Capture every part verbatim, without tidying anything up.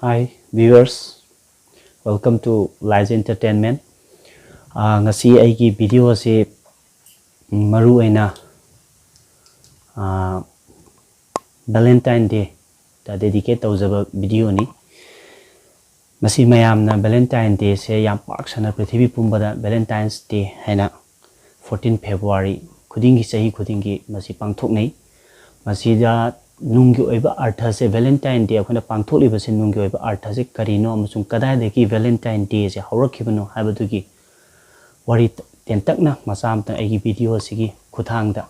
Hi viewers, welcome to Liza Entertainment. ꯑꯥ, ꯉꯁꯤ ꯑꯩꯒꯤ video ꯑꯁꯤ, ꯎꯝ, ꯃꯔꯨ ꯑꯣꯏꯅ, ꯑꯥ, Valentine Day ꯗ dedicate ꯇꯧꯖꯕ video ꯅꯤ꯫ ꯃꯁꯤ ꯃꯌꯥꯝꯅ Valentine Day ꯁꯦ ꯌꯥꯝ ꯄꯥꯛ ꯁꯟꯅ ꯄ꯭ꯔꯤꯊꯤꯕꯤ ꯄꯨꯝꯕꯗ Valentine's Day ꯍꯥꯏꯅ fourteen February ꯈꯨꯗꯤꯡꯒꯤ, ꯆꯍꯤ ꯈꯨꯗꯤꯡꯒꯤ ꯃꯁꯤ ꯄꯥꯡꯊꯣꯛꯅꯩ꯫ ꯃꯁꯤꯗ ꯅꯨꯡꯒꯤ ꯑꯣꯏꯕ ꯑꯔꯊꯁꯦ, Valentine Day ꯑꯩꯈꯣꯏꯅ ꯄꯥꯡꯊꯣꯛꯂꯤꯕꯁꯦ ꯅꯨꯡꯒꯤ ꯑꯣꯏꯕ ꯑꯔꯊꯁꯦ ꯀꯔꯤꯅꯣ ꯑꯃꯁꯨꯡ ꯀꯗꯥꯏꯗꯒꯤ Valentine Day ꯁꯦ ꯍꯧꯔꯛꯈꯤꯕꯅꯣ ꯍꯥꯏꯕꯗꯨꯒꯤ ꯋꯥꯔꯤ ꯇꯦꯟꯇꯛꯅ ꯃꯆꯥ ꯑꯃꯇꯪ ꯑꯩꯒꯤ video ꯑꯁꯤꯒꯤ ꯈꯨꯠꯊꯥꯡꯗ,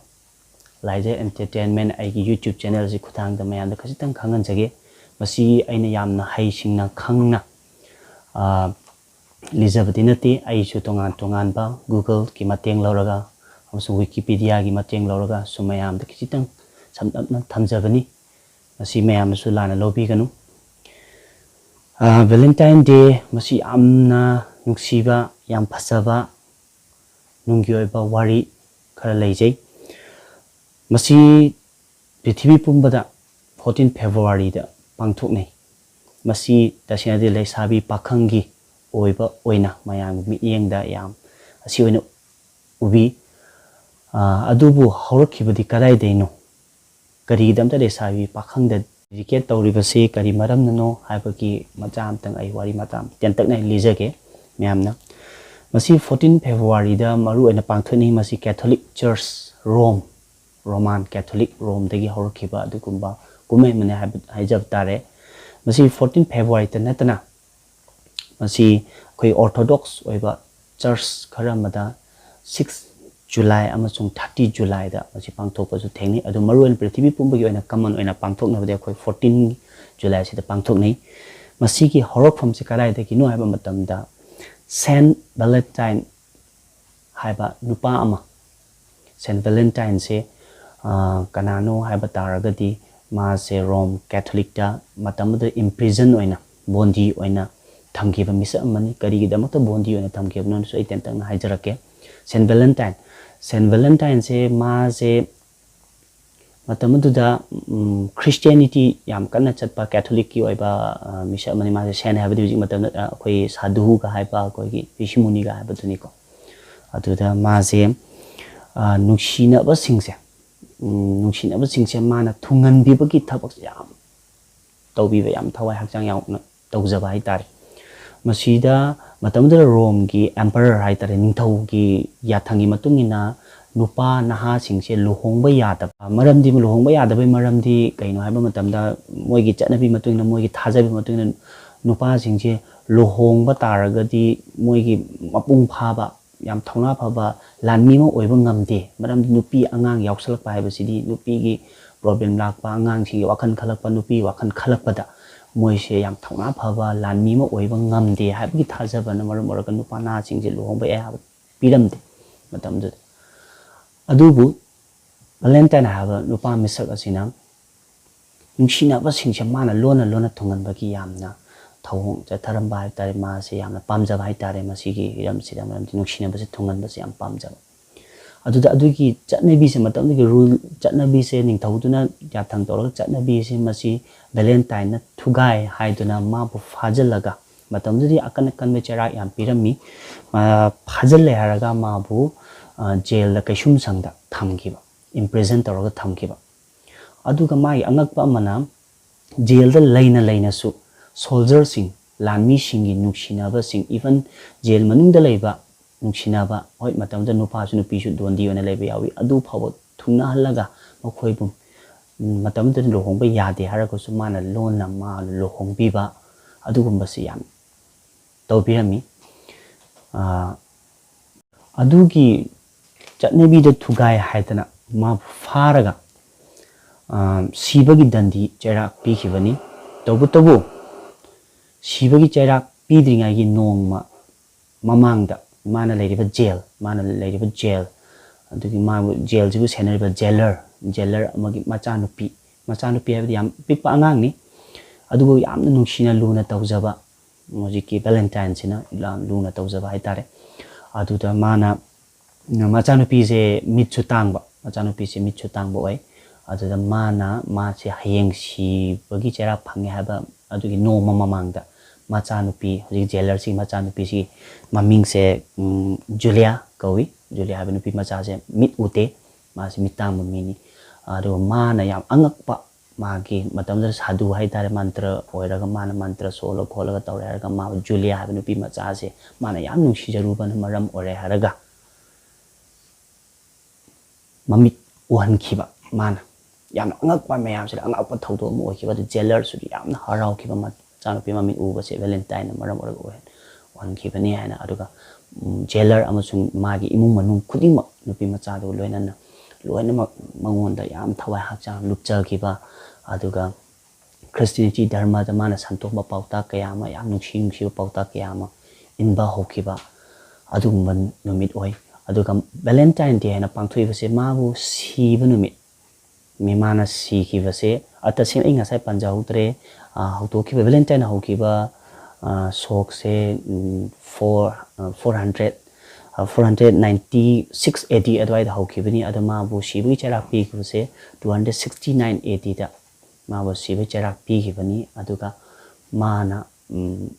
Liza Entertainment ꯑꯩꯒꯤ YouTube channel ꯁꯤ ꯈꯨꯠꯊꯥꯡꯗ ꯃꯌꯥꯝꯗ ꯈꯖꯤꯛꯇꯪ ꯈꯪꯍꯟꯖꯒꯦ꯫ ꯃꯁꯤ ꯑꯩꯅ ꯌꯥꯝꯅ ꯍꯩꯁꯤꯡꯅ ꯈꯪꯅ, ꯑꯥ, ꯂꯤꯖꯕꯗꯤ ꯅꯠꯇꯦ꯫ ꯑꯩꯁꯨ ꯇꯣꯉꯥꯟ ꯇꯣꯉꯥꯟꯕ Google ꯒꯤ ꯃꯇꯦꯡ ꯂꯧꯔꯒ ꯑꯃꯁꯨꯡ Wikipedia ꯒꯤ ꯃꯇꯦꯡ ꯂꯧꯔꯒ ꯁꯨꯝ ꯃꯌꯥꯝꯗ ꯈꯤꯖꯤꯛꯇꯪ ꯁꯝꯂꯞꯅ ꯊꯝꯖꯕꯅꯤ꯫ ꯃꯁꯤ ꯃꯌꯥꯝꯅꯁꯨ ꯂꯥꯟꯅ ꯂꯧꯕꯤꯒꯅꯨ꯫ ꯑꯥ, Valentine Day ꯃꯁꯤ ꯌꯥꯝꯅ ꯅꯨꯡꯁꯤꯕ, ꯌꯥꯝ ꯐꯖꯕ ꯅꯨꯡꯒꯤ ꯑꯣꯏꯕ ꯋꯥꯔꯤ ꯈꯔ ꯂꯩꯖꯩ꯫ ꯃꯁꯤ ꯄ꯭ꯔꯤꯊꯤꯕꯤ ꯄꯨꯝꯕꯗ fourteen February ꯗ ꯄꯥꯡꯊꯣꯛꯅꯩ꯫ ꯃꯁꯤ ꯇꯁꯦꯡꯅꯗꯤ ꯂꯩꯁꯥꯕꯤ ꯄꯥꯈꯪꯒꯤ ꯑꯣꯏꯕ ꯑꯣꯏꯅ ꯃꯌꯥꯝꯒꯤ ꯃꯤꯠꯌꯦꯡꯗ ꯌꯥꯝ ꯑꯁꯤ ꯑꯣꯏꯅ ꯎꯕꯤ꯫ ꯑꯥ, ꯑꯗꯨꯕꯨ ꯍꯧꯔꯛꯈꯤꯕꯗꯤ ꯀꯗꯥꯏꯗꯩꯅꯣ? ꯀꯔꯤꯒꯤꯗꯃꯛꯇ ꯂꯩꯁꯥꯕꯤ ꯄꯥꯈꯪꯗ dedicate ꯇꯧꯔꯤꯕꯁꯤ ꯀꯔꯤ ꯃꯔꯝꯅꯅꯣ ꯍꯥꯏꯕꯒꯤ ꯃꯆꯥ ꯑꯃꯇꯪ ꯑꯩ ꯋꯥꯔꯤ ꯃꯆꯥ ꯑꯃ ꯇꯦꯟꯇꯛꯅ ꯑꯩ ꯂꯤꯖꯒꯦ ꯃꯌꯥꯝꯅ꯫ ꯃꯁꯤ fourteen February ꯗ ꯃꯔꯨ ꯑꯣꯏꯅ ꯄꯥꯡꯊꯣꯛꯅꯩ꯫ ꯃꯁꯤ Catholic Church, Rome, Roman Catholic Rome ꯗꯒꯤ ꯍꯧꯔꯛꯈꯤꯕ ꯑꯗꯨꯒꯨꯝꯕ ꯀꯨꯝꯍꯩ ꯑꯃꯅꯤ ꯍꯥꯏꯕ, ꯍꯥꯏꯖꯕ ꯇꯥꯔꯦ꯫ ꯃꯁꯤ fourteen February ꯇ ꯅꯠꯇꯅ ꯃꯁꯤ ꯑꯩꯈꯣꯏ Orthodox ꯑꯣꯏꯕ church ꯈꯔ ꯑꯃꯗ six July ꯑꯃꯁꯨꯡ thirty July ꯗ ꯃꯁꯤ ꯄꯥꯡꯊꯣꯛꯄꯁꯨ ꯊꯦꯡꯅꯩ꯫ ꯑꯗꯨ ꯃꯔꯨꯑꯣꯏꯅ ꯄ꯭ꯔꯤꯊꯤꯕꯤ ꯄꯨꯝꯕꯒꯤ ꯑꯣꯏꯅ common ꯑꯣꯏꯅ ꯄꯥꯡꯊꯣꯛꯅꯕꯗꯤ ꯑꯩꯈꯣꯏ fourteen July ꯁꯤꯗ ꯄꯥꯡꯊꯣꯛꯅꯩ꯫ ꯃꯁꯤꯒꯤ ꯍꯧꯔꯛꯐꯝꯁꯦ ꯀꯗꯥꯏꯗꯒꯤꯅꯣ ꯍꯥꯏꯕ ꯃꯇꯝꯗ, Saint Valentine ꯍꯥꯏꯕ ꯅꯨꯄꯥ ꯑꯃ, Saint Valentine ꯁꯦ, ꯑꯥ, ꯀꯅꯥꯅꯣ ꯍꯥꯏꯕ ꯇꯥꯔꯒꯗꯤ, ꯃꯥꯁꯦ Rome Catholic ꯇ ꯃꯇꯝ ꯑꯗꯨꯗ imprison ꯑꯣꯏꯅ, ꯕꯣꯟꯗꯤ ꯑꯣꯏꯅ ꯊꯝꯈꯤꯕ ꯃꯤꯁꯛ ꯑꯃꯅꯤ꯫ ꯀꯔꯤꯒꯤꯗꯃꯛꯇ ꯕꯣꯟꯗꯤ ꯑꯣꯏꯅ ꯊꯝꯈꯤꯕꯅꯣꯁꯨ ꯑꯩ ꯇꯦꯟꯇꯛꯅ ꯍꯥꯏꯖꯔꯛꯀꯦ꯫ Saint Valentine, Saint Valentine ꯁꯦ ꯃꯥꯁꯦ ꯃꯇꯝ ꯑꯗꯨꯗ ꯈ꯭ꯔꯤꯁꯇꯤꯌꯥꯅꯤꯇꯤ ꯌꯥꯝ ꯀꯟꯅ ꯆꯠꯄ, ꯀꯦꯊꯣꯂꯤꯛꯀꯤ ꯑꯣꯏꯕ ꯃꯤꯁꯛ ꯑꯃꯅꯤ꯫ ꯃꯥꯁꯦ ꯁꯦꯟ ꯍꯥꯏꯕꯗꯤ ꯍꯧꯖꯤꯛ ꯃꯇꯝꯗ ꯑꯩꯈꯣꯏ ꯁꯥꯙꯨꯒ ꯍꯥꯏꯕ, ꯑꯩꯈꯣꯏꯒꯤ ꯔꯤꯁꯤ ꯃꯨꯅꯤꯒ ꯍꯥꯏꯕꯗꯨꯅꯤꯀꯣ꯫ ꯑꯗꯨꯗ ꯃꯥꯁꯦ ꯅꯨꯡꯁꯤꯅꯕꯁꯤꯡꯁꯦ ꯅꯨꯡꯁꯤꯅꯕꯁꯤꯡꯁꯦ ꯃꯥꯅ ꯊꯨꯡꯍꯟꯕꯤꯕꯒꯤ ꯊꯕꯛꯁꯦ ꯌꯥꯝ ꯇꯧꯕꯤꯕ, ꯌꯥꯝ ꯊꯋꯥꯏ ꯍꯛꯆꯥꯡ ꯌꯥꯎꯅ ꯇꯧꯖꯕ ꯍꯥꯏꯇꯥꯔꯦ꯫ ꯃꯁꯤꯗ ꯃꯇꯝꯗꯨꯗ ꯔꯣꯝꯒꯤ ꯑꯦꯝꯄꯔꯔ ꯍꯥꯏꯇꯥꯔꯦ, ꯅꯤꯡꯊꯧꯒꯤ ꯌꯥꯊꯪꯒꯤ ꯃꯇꯨꯡ ꯏꯟꯅ ꯅꯨꯄꯥ ꯅꯍꯥꯁꯤꯡꯁꯦ ꯂꯨꯍꯣꯡꯕ ꯌꯥꯗꯕ, ꯃꯔꯝꯗꯤ ꯂꯨꯍꯣꯡꯕ ꯌꯥꯗꯕꯩ ꯃꯔꯝꯗꯤ ꯀꯩꯅꯣ ꯍꯥꯏꯕ ꯃꯇꯝꯗ, ꯃꯣꯏꯒꯤ ꯆꯠꯅꯕꯤ ꯃꯇꯨꯡ ꯏꯟꯅ, ꯃꯣꯏꯒꯤ ꯊꯥꯖꯕꯤ ꯃꯇꯨꯡ ꯏꯟꯅ ꯅꯨꯄꯥꯁꯤꯡꯁꯦ ꯂꯨꯍꯣꯡꯕ ꯇꯥꯔꯒꯗꯤ ꯃꯣꯏꯒꯤ ꯃꯄꯨꯡ ꯐꯥꯕ, ꯌꯥꯝ ꯊꯧꯅꯥ ꯐꯕ ꯂꯥꯟꯃꯤ ꯑꯃ ꯑꯣꯏꯕ ꯉꯝꯗꯦ꯫ ꯃꯔꯝꯗꯤ ꯅꯨꯄꯤ ꯑꯉꯥꯡ ꯌꯥꯎꯁꯜꯂꯛꯄ ꯍꯥꯏꯕꯁꯤꯗꯤ ꯅꯨꯄꯤꯒꯤ ꯄ꯭ꯔꯣꯕ꯭ꯂꯦꯝ ꯂꯥꯛꯄ, ꯑꯉꯥꯡꯁꯤꯡꯒꯤ ꯋꯥꯈꯜ ꯈꯜꯂꯛꯄ, ꯅꯨꯄꯤ ꯋꯥꯈꯜ ꯈꯜꯂꯛꯄꯗ ꯃꯣꯏꯁꯦ ꯌꯥꯝ ꯊꯧꯅꯥ ꯐꯕ ꯂꯥꯟꯃꯤ ꯑꯃ ꯑꯣꯏꯕ ꯉꯝꯗꯦ ꯍꯥꯏꯕꯒꯤ ꯊꯥꯖꯕꯅ ꯃꯔꯝ ꯑꯣꯏꯔꯒ ꯅꯨꯄꯥ ꯅꯍꯥꯁꯤꯡꯁꯦ ꯂꯨꯍꯣꯡꯕ ꯑꯌꯥꯕ ꯄꯤꯔꯝꯗꯦ ꯃꯇꯝꯗꯨꯗ꯫ ꯑꯗꯨꯕꯨ ꯚꯦꯂꯦꯟꯇꯥꯏꯟ ꯍꯥꯏꯕ ꯅꯨꯄꯥ ꯃꯤꯁꯛ ꯑꯁꯤꯅ ꯅꯨꯡꯁꯤꯅꯕꯁꯤꯡꯁꯦ ꯃꯥꯅ ꯂꯣꯟꯅ ꯂꯣꯟꯅ ꯊꯨꯡꯍꯟꯕꯒꯤ ꯌꯥꯝꯅ ꯊꯧꯑꯣꯡ ꯆꯠꯊꯔꯝꯕ ꯍꯥꯏ ꯇꯥꯔꯦ꯫ ꯃꯥꯁꯦ ꯌꯥꯝꯅ ꯄꯥꯝꯖꯕ ꯍꯥꯏ ꯇꯥꯔꯦ ꯃꯁꯤꯒꯤ ꯍꯤꯔꯝꯁꯤꯗ, ꯃꯔꯝꯗꯤ ꯅꯨꯡꯁꯤꯅꯕꯁꯦ ꯊꯨꯡꯍꯟꯕꯁꯦ ꯌꯥꯝ ꯄꯥꯝꯖꯕ꯫ ꯑꯗꯨꯗ ꯑꯗꯨꯒꯤ ꯆꯠꯅꯕꯤꯁꯦ, ꯃꯇꯝꯗꯨꯒꯤ ꯔꯨꯜ, ꯆꯠꯅꯕꯤꯁꯦ, ꯅꯤꯡꯊꯧꯗꯨꯅ ꯌꯥꯊꯪ ꯇꯧꯔꯒ ꯆꯠꯅꯕꯤꯁꯦ ꯃꯁꯤ ꯚꯦꯂꯦꯟꯇꯥꯏꯟꯅ ꯊꯨꯒꯥꯏ ꯍꯥꯏꯗꯨꯅ ꯃꯥꯕꯨ ꯐꯥꯖꯤꯜꯂꯒ, ꯃꯇꯝꯗꯨꯗꯤ ꯑꯀꯟ ꯑꯀꯟꯕ ꯆꯩꯔꯥꯛ ꯌꯥꯝ ꯄꯤꯔꯝꯃꯤ, ꯐꯥꯖꯤꯜꯂꯦ ꯍꯥꯏꯔꯒ ꯃꯥꯕꯨ ꯖꯦꯜꯗ, ꯀꯩꯁꯨꯝꯁꯪꯗ ꯊꯝꯈꯤꯕ, ꯏꯝꯄ꯭ꯔꯤꯖꯟ ꯇꯧꯔꯒ ꯊꯝꯈꯤꯕ꯫ ꯑꯗꯨꯒ ꯃꯥꯒꯤ ꯑꯉꯛꯄ ꯑꯃꯅ, ꯖꯦꯜꯗ ꯂꯩꯅ ꯂꯩꯅꯁꯨ ꯁꯣꯜꯖꯔꯁꯤꯡ, ꯂꯥꯟꯃꯤꯁꯤꯡꯒꯤ ꯅꯨꯡꯁꯤꯅꯕꯁꯤꯡ, ꯏꯚꯟ ꯖꯦꯜ ꯃꯅꯨꯡꯗ ꯂꯩꯕ ꯅꯨꯡꯁꯤꯅꯕ, ꯍꯣꯏ, ꯃꯇꯝꯗꯨꯗ ꯅꯨꯄꯥꯁꯨ ꯅꯨꯄꯤꯁꯨ ꯗꯣꯟꯗꯤ ꯑꯣꯏꯅ ꯂꯩꯕ ꯌꯥꯎꯏ, ꯑꯗꯨ ꯐꯥꯎꯕ ꯊꯨꯡꯅꯍꯜꯂꯒ ꯃꯈꯣꯏꯕꯨ, ꯎꯝ, ꯃꯇꯝꯗꯨꯗ ꯂꯨꯍꯣꯡꯕ ꯌꯥꯗꯦ ꯍꯥꯏꯔꯒꯁꯨ ꯃꯥꯅ ꯂꯣꯟꯅ ꯃꯥ ꯂꯨꯍꯣꯡꯕꯤꯕ, ꯑꯗꯨꯒꯨꯝꯕꯁꯤ ꯌꯥꯝ ꯇꯧꯕꯤꯔꯝꯃꯤ꯫ ꯑꯗꯨꯒꯤ ꯆꯠꯅꯕꯤꯗ ꯊꯨꯒꯥꯏ ꯍꯥꯏꯗꯅ ꯃꯥꯕꯨ ꯐꯥꯔꯒ ꯁꯤꯕꯒꯤ ꯗꯟꯗꯤ ꯆꯩꯔꯥꯛ ꯄꯤꯈꯤꯕꯅꯤ꯫ ꯇꯧꯕꯇꯕꯨ ꯁꯤꯕꯒꯤ ꯆꯩꯔꯥꯛ ꯄꯤꯗ꯭ꯔꯤꯉꯩꯒꯤ ꯅꯣꯡꯃ ꯃꯃꯥꯡꯗ ꯃꯥꯅ ꯂꯩꯔꯤꯕ ꯖꯦꯜ, ꯃꯥꯅ ꯂꯩꯔꯤꯕ ꯖꯦꯜ, ꯑꯗꯨꯒꯤ ꯃꯥꯕꯨ ꯖꯦꯜꯁꯤꯕꯨ ꯁꯦꯟꯅꯔꯤꯕ ꯖꯦꯂꯔ, ꯖꯦꯂꯔ ꯑꯃꯒꯤ ꯃꯆꯥꯅꯨꯄꯤ, ꯃꯆꯥꯅꯨꯄꯤ ꯍꯥꯏꯕꯗꯤ ꯌꯥꯝ ꯄꯤꯛꯄ ꯑꯉꯥꯡꯅꯤ, ꯑꯗꯨꯕꯨ ꯌꯥꯝꯅ ꯅꯨꯡꯁꯤꯅ ꯂꯨꯅ ꯇꯧꯖꯕ ꯍꯧꯖꯤꯛꯀꯤ ꯚꯦꯂꯦꯟꯇꯥꯏꯟꯁꯤꯅ ꯌꯥꯝ ꯂꯨꯅ ꯇꯧꯖꯕ ꯍꯥꯏꯇꯥꯔꯦ꯫ ꯑꯗꯨꯗ ꯃꯥꯅ ꯃꯆꯥꯅꯨꯄꯤꯁꯦ ꯃꯤꯠꯁꯨ ꯇꯥꯡꯕ, ꯃꯆꯥꯅꯨꯄꯤꯁꯦ ꯃꯤꯠꯁꯨ ꯇꯥꯡꯕ ꯑꯣꯏ꯫ ꯑꯗꯨꯗ ꯃꯥꯅ, ꯃꯥꯁꯦ ꯍꯌꯦꯡ ꯁꯤꯕꯒꯤ ꯆꯩꯔꯥꯛ ꯐꯪꯉꯦ ꯍꯥꯏꯕ ꯑꯗꯨꯒꯤ ꯅꯣꯡꯃ ꯃꯃꯥꯡꯗ ꯃꯆꯥꯅꯨꯄꯤ, ꯍꯧꯖꯤꯛ ꯖꯦꯂꯔꯁꯤꯒꯤ ꯃꯆꯥꯅꯨꯄꯤꯁꯤ ꯃꯃꯤꯡꯁꯦ, ꯎꯝ, ꯖꯨꯂꯤꯌꯥ ꯀꯧꯏ꯫ ꯖꯨꯂꯤꯌꯥ ꯍꯥꯏꯕ ꯅꯨꯄꯤ ꯃꯆꯥꯁꯦ ꯃꯤꯠ ꯎꯗꯦ, ꯃꯥꯁꯤ ꯃꯤꯠ ꯇꯥꯡꯕ ꯃꯤꯅꯤ꯫ ꯑꯗꯨꯒ ꯃꯥꯅ ꯌꯥꯝ ꯑꯉꯛꯄ, ꯃꯥꯒꯤ ꯃꯇꯝꯗꯨꯗ ꯁꯥꯙꯨ ꯍꯥꯏꯇꯥꯔꯦ, ꯃꯟꯇ꯭ꯔ ꯑꯣꯏꯔꯒ ꯃꯥꯅ ꯃꯟꯇ꯭ꯔ ꯁꯣꯜꯂ ꯈꯣꯠꯂꯒ ꯇꯧꯔꯦ ꯍꯥꯏꯔꯒ ꯃꯥꯕꯨ ꯖꯨꯂꯤꯌꯥ ꯍꯥꯏꯕ ꯅꯨꯄꯤ ꯃꯆꯥꯁꯦ ꯃꯥꯅ ꯌꯥꯝ ꯅꯨꯡꯁꯤꯖꯔꯨꯕꯅ ꯃꯔꯝ ꯑꯣꯏꯔꯦ ꯍꯥꯏꯔꯒ ꯃꯃꯤꯠ ꯎꯍꯟꯈꯤꯕ꯫ ꯃꯥꯅ ꯌꯥꯝꯅ ꯑꯉꯛꯄ, ꯃꯌꯥꯝꯁꯤꯗ ꯑꯉꯛꯄ ꯊꯧꯗꯣꯛ ꯑꯃ ꯑꯣꯏꯈꯤꯕ꯫ ꯑꯗꯨ ꯖꯦꯂꯔꯁꯨ ꯌꯥꯝꯅ ꯍꯔꯥꯎꯈꯤꯕ, ꯃꯆꯥꯅꯨꯄꯤ ꯃꯃꯤꯠ ꯎꯕꯁꯦ ꯚꯦꯂꯦꯟꯇꯥꯏꯟꯅ ꯃꯔꯝ ꯑꯣꯏꯔꯒ ꯑꯣꯏꯍꯟ-, ꯑꯣꯏꯍꯟꯈꯤꯕꯅꯤ ꯍꯥꯏꯅ꯫ ꯑꯗꯨꯒ, ꯎꯝ, ꯖꯦꯂꯔ ꯑꯃꯁꯨꯡ ꯃꯥꯒꯤ ꯏꯃꯨꯡ ꯃꯅꯨꯡ ꯈꯨꯗꯤꯡꯃꯛ, ꯅꯨꯄꯤ ꯃꯆꯥꯗꯨꯒ ꯂꯣꯏꯅꯅ ꯂꯣꯏꯅꯃꯛ ꯃꯉꯣꯟꯗ ꯌꯥꯝ ꯊꯋꯥꯏ ꯍꯛꯆꯥꯡ ꯂꯨꯞꯆꯈꯤꯕ꯫ ꯑꯗꯨꯒ ꯈ꯭ꯔꯤꯁꯇꯤꯌꯥꯅꯤꯇꯤ ꯙꯔꯃꯗ ꯃꯥꯅ ꯁꯟꯗꯣꯛꯄ ꯄꯥꯎꯇꯥꯛ ꯀꯌꯥ ꯑꯃ, ꯌꯥꯝ ꯅꯨꯡꯁꯤ ꯅꯨꯡꯁꯤꯕ ꯄꯥꯎꯇꯥꯛ ꯀꯌꯥ ꯑꯃ ꯏꯟꯕ ꯍꯧꯈꯤꯕ ꯑꯗꯨꯒꯨꯝꯕ ꯅꯨꯃꯤꯠ ꯑꯣꯏ꯫ ꯑꯗꯨꯒ ꯚꯦꯂꯦꯟꯇꯥꯏꯟ ꯗꯦ ꯍꯥꯏꯅ ꯄꯥꯡꯊꯣꯛꯏꯕꯁꯦ ꯃꯥꯕꯨ ꯁꯤꯕ ꯅꯨꯃꯤꯠ, ꯃꯤ ꯃꯥꯅ ꯁꯤꯈꯤꯕꯁꯦ, ꯑ, ꯇꯁꯦꯡꯅ ꯑꯩ ꯉꯁꯥꯏ ꯄꯟꯖꯍꯧꯗ꯭ꯔꯦ꯫ ꯑ, ꯍꯧꯗꯣꯛꯈꯤꯕ, ꯚꯦꯂꯦꯟꯇꯥꯏꯟ ꯍꯧꯈꯤꯕ, ꯑ, ꯁꯣꯛꯁꯦ, ꯎꯝ, ꯐꯣꯔ, ꯑ, ꯐꯣꯔ ꯍꯟꯗ꯭ꯔꯦꯠ, ꯑ, ꯐꯣꯔ ꯍꯟꯗ꯭ꯔꯦꯠ ꯅꯥꯏꯟꯇꯤ ꯁꯤꯛꯁ ꯑꯦ ꯗꯤ ꯑꯗꯨꯋꯥꯏꯗ ꯍꯧꯈꯤꯕꯅꯤ꯫ ꯑꯗꯣ ꯃꯥꯕꯨ ꯁꯤꯕꯒꯤ ꯆꯩꯔꯥꯛ ꯄꯤꯈꯤꯕꯁꯦ ꯇꯨ ꯍꯟꯗ꯭ꯔꯦꯠ ꯁꯤꯛꯁꯇꯤ ꯅꯥꯏꯟ ꯑꯦ ꯗꯤꯗ ꯃꯥꯕꯨ ꯁꯤꯕꯒꯤ ꯆꯩꯔꯥꯛ ꯄꯤꯈꯤꯕꯅꯤ꯫ ꯑꯗꯨꯒ ꯃꯥꯅ, ꯎꯝ,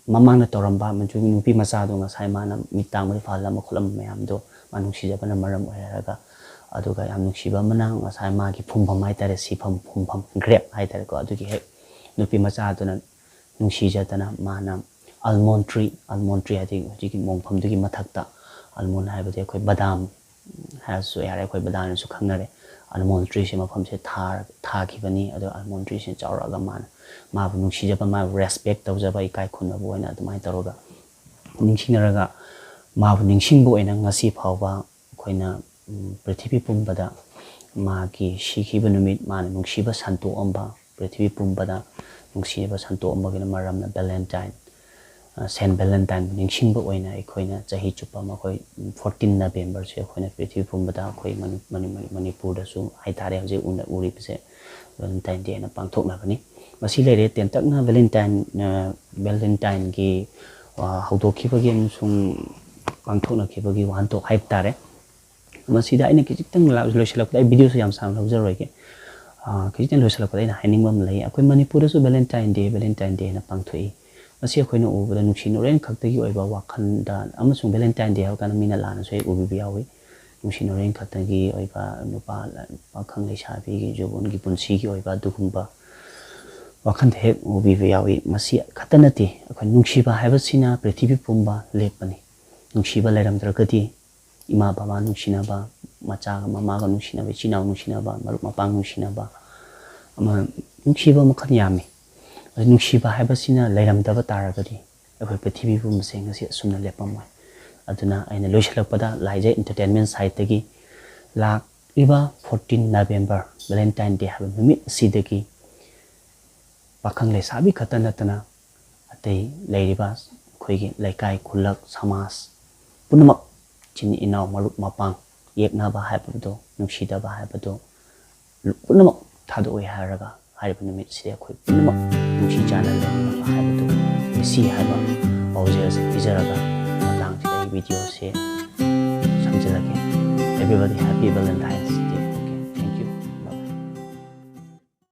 ꯃꯃꯥꯡꯗ ꯇꯧꯔꯝꯕ ꯃꯗꯨꯒꯤ ꯅꯨꯄꯤ ꯃꯆꯥꯗꯣ, ꯉꯁꯥꯏ ꯃꯥꯅ ꯃꯤꯠ ꯇꯥꯡꯕꯗ ꯐꯍꯜꯂꯝꯕ ꯈꯣꯠꯂꯝꯕ ꯃꯌꯥꯝꯗꯣ ꯃꯥ ꯅꯨꯡꯁꯤꯖꯕꯅ ꯃꯔꯝ ꯑꯣꯏꯔꯒ, ꯑꯗꯨꯒ ꯌꯥꯝ ꯅꯨꯡꯁꯤꯕ ꯑꯃꯅ ꯉꯁꯥꯏ ꯃꯥꯒꯤ ꯐꯨꯝꯐꯝ ꯍꯥꯏꯇꯥꯔꯦ, ꯁꯤꯐꯝ, ꯐꯨꯝꯐꯝ, ꯒ꯭ꯔꯦꯞ ꯍꯥꯏꯇꯥꯔꯦꯀꯣ, ꯑꯗꯨꯒꯤ ꯍꯦꯛ ꯅꯨꯄꯤ ꯃꯆꯥꯗꯨꯅ ꯅꯨꯡꯁꯤꯖꯗꯅ ꯃꯥꯅ ꯑꯜꯃꯣꯟ ꯇ꯭ꯔꯤ, ꯑꯜꯃꯣꯟ ꯇ꯭ꯔꯤ ꯍꯥꯏꯗꯤ ꯍꯧꯖꯤꯛꯀꯤ ꯃꯣꯡꯐꯝꯗꯨꯒꯤ ꯃꯊꯛꯇ ꯑꯜꯃꯣꯟ ꯍꯥꯏꯕꯗꯤ ꯑꯩꯈꯣꯏ ꯕꯗꯥꯝ ꯍꯥꯏꯔꯁꯨ ꯌꯥꯔꯦ, ꯑꯩꯈꯣꯏ ꯕꯗꯥꯝꯅꯁꯨ ꯈꯪꯅꯔꯦ꯫ ꯑꯜꯃꯣꯟ ꯇ꯭ꯔꯤꯁꯦ ꯃꯐꯝꯁꯦ ꯊꯥ-, ꯊꯥꯈꯤꯕꯅꯤ꯫ ꯑꯗꯣ ꯑꯜꯃꯣꯟ ꯇ꯭ꯔꯤꯁꯦ ꯆꯥꯎꯔꯛꯑꯒ ꯃꯥꯅ ꯃꯥꯕꯨ ꯅꯨꯡꯁꯤꯖꯕ, ꯃꯥꯕꯨ ꯔꯦꯁꯄꯦꯛ ꯇꯧꯖꯕ, ꯏꯀꯥꯏ ꯈꯨꯝꯅꯕ ꯑꯣꯏꯅ ꯑꯗꯨꯃꯥꯏꯅ ꯇꯧꯔꯒ ꯅꯤꯡꯁꯤꯡꯅꯔꯒ ꯃꯥꯕꯨ ꯅꯤꯡꯁꯤꯡꯕ ꯑꯣꯏꯅ ꯉꯁꯤ ꯐꯥꯎꯕ ꯑꯩꯈꯣꯏꯅ, ꯎꯝ, ꯄ꯭ꯔꯤꯊꯤꯕꯤ ꯄꯨꯝꯕꯗ ꯃꯥꯒꯤ ꯁꯤꯈꯤꯕ ꯅꯨꯃꯤꯠ, ꯃꯥꯅ ꯅꯨꯡꯁꯤꯕ ꯁꯟꯇꯣꯛꯑꯝꯕ, ꯄ꯭ꯔꯤꯊꯤꯕꯤ ꯄꯨꯝꯕꯗ ꯅꯨꯡꯁꯤꯕ ꯁꯟꯇꯣꯛꯑꯝꯕꯒꯤꯅ ꯃꯔꯝꯅ ꯚꯦꯂꯦꯟꯇꯥꯏꯟ, ꯑ, ꯁꯦꯟ ꯚꯦꯂꯦꯟꯇꯥꯏꯟꯕꯨ ꯅꯤꯡꯁꯤꯡꯕ ꯑꯣꯏꯅ ꯑꯩꯈꯣꯏꯅ ꯆꯍꯤ ꯆꯨꯞꯄ ꯑꯃ ꯑꯩꯈꯣꯏ ꯐꯣꯔꯇꯤꯟ ꯅꯕꯦꯝꯕꯔꯁꯦ ꯑꯩꯈꯣꯏꯅ ꯄ꯭ꯔꯤꯊꯤꯕꯤ ꯄꯨꯝꯕꯗ ꯑꯩꯈꯣꯏ ꯃꯅꯤ-, ꯃꯅꯤ-, ꯃꯅꯤ-, ꯃꯅꯤꯄꯨꯔꯗꯁꯨ ꯍꯥꯏꯇꯥꯔꯦ, ꯍꯧꯖꯤꯛ ꯎꯅ-, ꯎꯔꯤꯕꯁꯦ ꯚꯦꯂꯦꯟꯇꯥꯏꯟ ꯗꯦ ꯍꯥꯏꯅ ꯄꯥꯡꯊꯣꯛꯅꯕꯅꯤ꯫ ꯃꯁꯤ ꯂꯩꯔꯦ ꯇꯦꯟꯇꯛꯅ ꯚꯦꯂꯦꯟꯇꯥꯏꯟ, ꯑ, ꯚꯦꯂꯦꯟꯇꯥꯏꯟꯒꯤ, ꯑ, ꯍꯧꯗꯣꯛꯈꯤꯕꯒꯤ ꯑꯃꯁꯨꯡ ꯄꯥꯡꯊꯣꯛꯅꯈꯤꯕꯒꯤ ꯋꯥꯍꯟꯊꯣꯛ ꯍꯥꯏꯕ ꯇꯥꯔꯦ꯫ ꯃꯁꯤꯗ ꯑꯩꯅ ꯈꯤꯖꯤꯛꯇꯪ ꯂꯣꯏꯁꯤꯜꯂꯛꯄꯗ, ꯑꯩ ꯚꯤꯗꯤꯑꯣꯁꯨ ꯌꯥꯝ ꯁꯥꯡꯅ ꯂꯧꯖꯔꯣꯏꯒꯦ꯫ ꯈꯤꯖꯤꯛꯇꯪ ꯂꯣꯏꯁꯤꯜꯂꯛꯄꯗ ꯑꯩꯅ ꯍꯥꯏꯅꯤꯡꯕ ꯑꯃ ꯂꯩ꯫ ꯑꯩꯈꯣꯏ ꯃꯅꯤꯄꯨꯔꯗꯁꯨ ꯚꯦꯂꯦꯟꯇꯥꯏꯟ ꯗꯦ, ꯚꯦꯂꯦꯟꯇꯥꯏꯟ ꯗꯦ ꯍꯥꯏꯅ ꯄꯥꯡꯊꯣꯛꯏ꯫ ꯃꯁꯤ ꯑꯩꯈꯣꯏꯅ ꯎꯕꯗ ꯅꯨꯡꯁꯤ ꯅꯨꯔꯦꯟ ꯈꯛꯇꯒꯤ ꯑꯣꯏꯕ ꯋꯥꯈꯜꯗ, ꯑꯃꯁꯨꯡ ꯚꯦꯂꯦꯟꯇꯥꯏꯟ ꯗꯦ ꯍꯥꯏꯕ ꯀꯥꯟꯗ ꯃꯤꯅ ꯂꯥꯟꯅꯁꯨ ꯍꯦꯛ ꯎꯕꯤꯕ ꯌꯥꯎꯏ꯫ ꯅꯨꯡꯁꯤ ꯅꯨꯔꯦꯟ ꯈꯛꯇꯒꯤ ꯑꯣꯏꯕ ꯅꯨꯄꯥ, ꯄꯥꯈꯪ ꯂꯩꯁꯥꯕꯤꯒꯤ ꯖꯨꯕꯣꯟꯒꯤ ꯄꯨꯟꯁꯤꯒꯤ ꯑꯣꯏꯕ ꯑꯗꯨꯒꯨꯝꯕ ꯋꯥꯈꯜꯗ ꯍꯦꯛ ꯎꯕꯤꯕ ꯌꯥꯎꯏ꯫ ꯃꯁꯤ ꯈꯛꯇ ꯅꯠꯇꯦ, ꯑꯩꯈꯣꯏ ꯅꯨꯡꯁꯤꯕ ꯍꯥꯏꯕꯁꯤꯅ ꯄ꯭ꯔꯤꯊꯤꯕꯤ ꯄꯨꯝꯕ ꯂꯦꯞꯄꯅꯤ꯫ ꯅꯨꯡꯁꯤꯕ ꯂꯩꯔꯝꯗ꯭ꯔꯒꯗꯤ ꯏꯃꯥ ꯕꯕꯥ ꯅꯨꯡꯁꯤꯅꯕ, ꯃꯆꯥꯒ ꯃꯃꯥꯒ ꯅꯨꯡꯁꯤꯅꯕ, ꯏꯆꯤꯟ ꯏꯅꯥꯎ ꯅꯨꯡꯁꯤꯅꯕ, ꯃꯔꯨꯞ ꯃꯄꯥꯡ ꯅꯨꯡꯁꯤꯅꯕ, ꯑꯃ ꯅꯨꯡꯁꯤꯕ ꯃꯈꯜ ꯌꯥꯝꯃꯤ꯫ ꯑꯗꯨ ꯅꯨꯡꯁꯤꯕ ꯍꯥꯏꯕꯁꯤꯅ ꯂꯩꯔꯝꯗꯕ ꯇꯥꯔꯒꯗꯤ ꯑꯩꯈꯣꯏ ꯄ꯭ꯔꯤꯊꯤꯕꯤ ꯄꯨꯝꯕꯁꯦ ꯉꯁꯤ ꯑꯁꯨꯝꯅ ꯂꯦꯞꯄꯝꯃꯣꯏ꯫ ꯑꯗꯨꯅ ꯑꯩꯅ ꯂꯣꯏꯁꯤꯜꯂꯛꯄꯗ ꯂꯥꯏꯖꯩ ꯏꯟꯇꯔꯇꯦꯟꯃꯦꯟ ꯁꯥꯏꯠꯇꯒꯤ ꯂꯥꯛꯂꯤꯕ fourteen November ꯚꯦꯂꯦꯟꯇꯥꯏꯟ ꯗꯦ ꯍꯥꯏꯕ ꯅꯨꯃꯤꯠ ꯑꯁꯤꯗꯒꯤ ꯄꯥꯈꯪ ꯂꯩꯁꯥꯕꯤ ꯈꯛꯇ ꯅꯠꯇꯅ ꯑꯇꯩ ꯂꯩꯔꯤꯕ ꯑꯩꯈꯣꯏꯒꯤ ꯂꯩꯀꯥꯏ, ꯈꯨꯜꯂꯛ, ꯁꯃꯥꯖ ꯄꯨꯝꯅꯃꯛ, ꯏꯆꯤꯟ ꯏꯅꯥꯎ, ꯃꯔꯨꯞ ꯃꯄꯥꯡ, ꯌꯦꯛꯅꯕ ꯍꯥꯏꯕꯗꯣ, ꯅꯨꯡꯁꯤꯗꯕ ꯍꯥꯏꯕꯗꯣ ꯄꯨꯝꯅꯃꯛ ꯊꯥꯗꯣꯛꯑꯦ ꯍꯥꯏꯔꯒ ꯍꯥꯏꯔꯤꯕ ꯅꯨꯃꯤꯠꯁꯤꯗ ꯑꯩꯈꯣꯏ ꯄꯨꯝꯅꯃꯛ ꯅꯨꯡꯁꯤ ꯆꯥꯟꯅ ꯂꯩꯃꯤꯟꯅꯕ ꯍꯥꯏꯕꯗꯨ ꯉꯁꯤ ꯍꯥꯏꯕ ꯄꯥꯎꯖꯦꯜ ꯑꯁꯤ ꯄꯤꯖꯔꯒ ꯃꯇꯥꯡꯁꯤꯗ ꯑꯩ ꯚꯤꯗꯤꯑꯣꯁꯦ ꯁꯝꯖꯤꯜꯂꯒꯦ꯫ Everybody happy Valentine's꯫